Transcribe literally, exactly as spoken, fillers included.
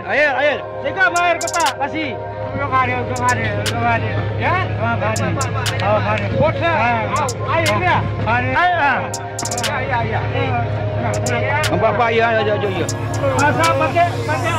Air, air. Tiga air kotak kasih. Belum ada, belum ada, belum ada. Ya? Belum ada. Oh, ada. Water. Ah, air ya? Ada. Air, ah. Ya, ya, ya. Nampak apa? Ya, ya, ya, ya. Masa pakai, pakai